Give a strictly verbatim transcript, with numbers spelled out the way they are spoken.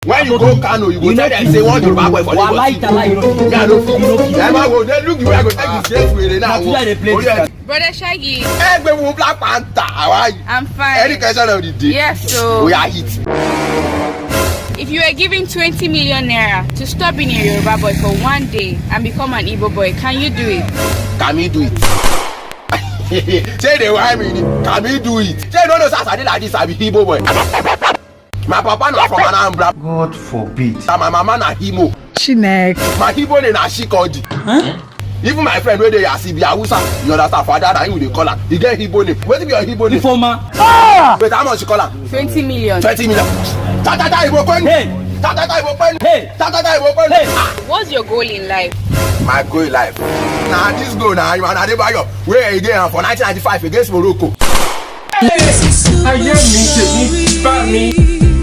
When you go Kano, you go tell them say one Yoruba boy for Lagos. Wallahi, tallahi, you no fit. Me, I no fit. You no fit. Ẹ má wo, they look the way I go take the straight way now. Na today I dey play this Orí ẹ time. Brother Shaggy, Ẹ gbé wo Black Panther, how are you? I'm fine. Any question of the day? Yes, so We are hit. If you were given twenty million naira to stop being a Yoruba boy for one day and become an Igbo boy, can you do it? Can me do it? Say they why me? Can me do it? Say no, no, sir, I dey like this, I be Igbo boy. My papa na from Anambra. God forbid. And my mama na Imo. Chineke. My Igbo name na Shikodi. Even my friend wey dey Yasi be Hausa. You understand? Father na him we dey call am. He get Igbo name. Wetin be your Igbo name? Ifoma. Wait, how much you call am? Twenty million. Twenty million. Tatata Igbo pen. Hey. Tatata Igbo pen. Hey. Tatata Igbo pen. Hey. What's your goal in life? My goal in life. Na this goal na Ayuana Adebayo wey again for nineteen ninety-five against Morocco. Ayé mi tèmi bá mi.